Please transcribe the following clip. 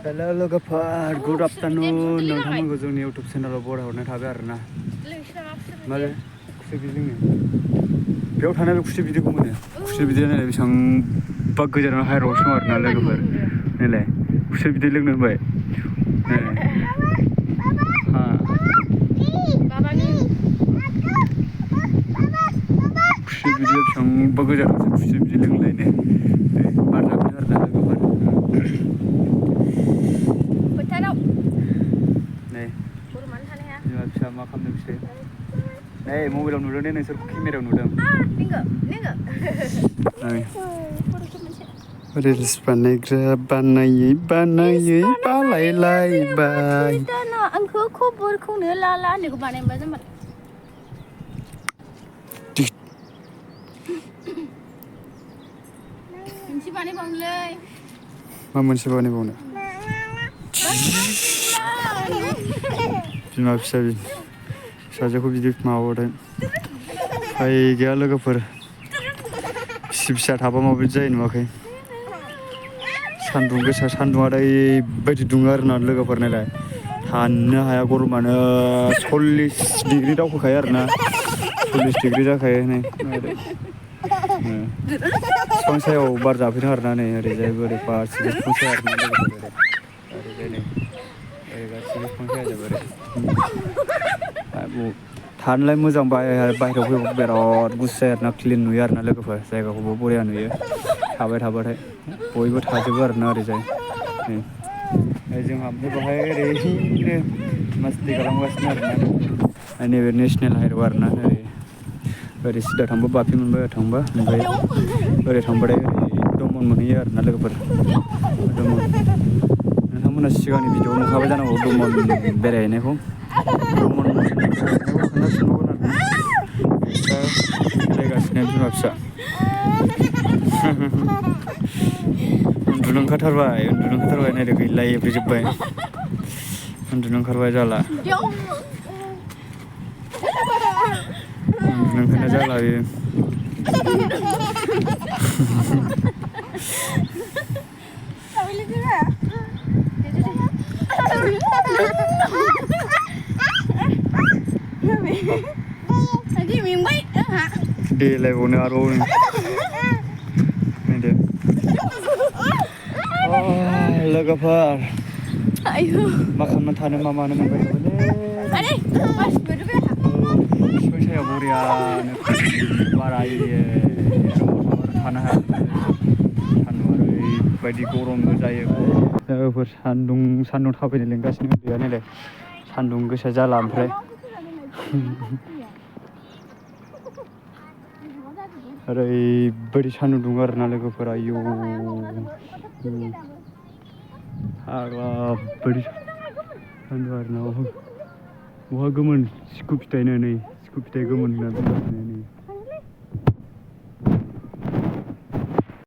hello लोगोफोर good afternoon नोंथांमोनखौ जोंनि YouTube चेनेलाव बरायहरनाय थाबाय आरोना माले खुसेर बिदै लोंनो बेयाव थानाय खुसेर बिदैखौ मोनो खुसेर बिदैया नायलाय बेसेबांबा गोजानाव हायरआवसो दं आरोना लोगोफोर नायलाय खुसेर बिदै लोंनो होनबाय खुसेर बिदैया बेसेबांबा गोजानावसो खुसेर बिदै लोंलायनो बार जाफैदों आरोना लोगोफोर नै बिमा फिसा मा खालामदों बिसोरो नै मबाइलाव नुदों दे नोंसोरखौ केमेरायाव नुदों रिल्स बानायग्रा बानायै बानायै बालायलायबाय आंखौ खबरखौनो लाला होननायखौ बानायबा जाम्बा मोनसे बानायबावनोलै मा मोनसे बानायबावनो बिमा फिसाजोखौ बिदि माबाथाय उफाय गैया लोगोफोर बिसि फिसा थाबा माबायदि जायो नुवाखै सान्दुं गोसा सान्दुंआ ओरैबायदि दुङो आरोना लोगोफोर नायलाय थानो हाया गरमानो 40 डिग्रि दावखोखायो आरोना 40 डिग्रि जाखायो नै बिफां सायाव बार जाफैदों आरोना नै ओरैजाय ओरै फारसेथिं बिफां साया आरोना लोगोफोर ओरैजाय नै ओरै गासिबो बिफां साया जाबाय ओरै थानोलाय मोजां बाहेरायाव फैबाबो बिराद गुसु जायो आरोना क्लिन नुयो आरोना लोगोफोर जायगाखौबो बरिया नुयो थाबाय थाबाथाय बयबो थाजोबो आरोना ओरैजाय नै जोंहा ओमफ्राय बेवहाय ओरैनो मासथि खालामगासिनो आरोना नैबे नेसनेल हाइरड आरोना ओरै सिदा थांबा बाफि मोनबाय ओरै थांबा ओमफ्राय ओरै थांबाथाय ओरै दमन मोनहैयो आरोना लोगोफोर दमन नोंथांमोना सिगांनि भिडिअआव नुखाबाय जानांगौ दमन बेरायहैनायखौ दमन बेरायहैनायखौ खोन्थाफिनबावगोन आरोना दा बेरायगासिनो बिमा फिसा उन्दुनो ओंखारथारबाय नायदो गैला एब्रेजोब्बाय उन्दुनो ओंखारबाय जाला उन्दुनो ओंखारनाया जाला बेयो देलायबावनो आरोबाव नायदो लोगोफोर मा खालामनानै थानो मा मानो मोनबाय थाबायलै बिफां सायाव बरियानो बारा एरिया थानो हाया सान्दुंआ ओरैबायदि गरमबो जायो लोगोफोर सान्दुं थाबायनो लिंगासिनो उन्दैया नायलाय सान्दुं गोसा जाला ओमफ्राय ओरैबायदि सान्दुं दुङो आरोना लोगोफोर आयौ फाग्लाबायदि सान्दुं आरोना बहा गोमोन सिखु फिथाइनो नै सिखु फिथाइ गोमोन होनना बुङो